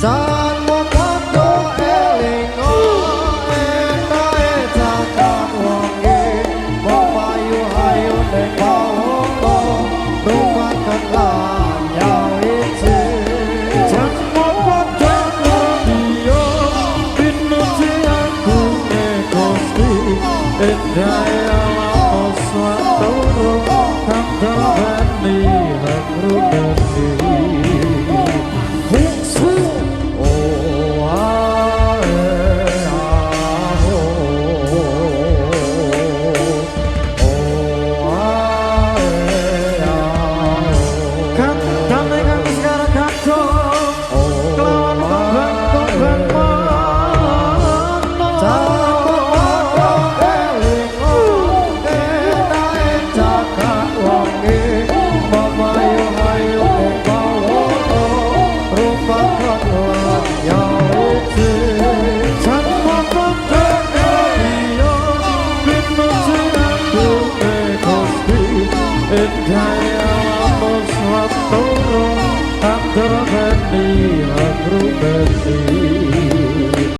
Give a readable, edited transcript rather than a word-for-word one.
Janmu padha elingo endahe jagat wengi, memayu hayu ning bawono rumaken lan nyawiji. Janmu padha ngertiya pinuji agunge Gusti, endahe alam swatara kang terbeni hangruneni. Oh ae ah oh, oh ae ah oh. Kang damai kang sekarang kadung kelawan kembang-kembang mono. Janmu padha elingo endahe jagat wengi, memayu hayu ning bawono rupaken lan nyawiji. Janmu padha ngertiya pinuji agunge Gusti, endahe alam swatara kang terbeni hangruneni.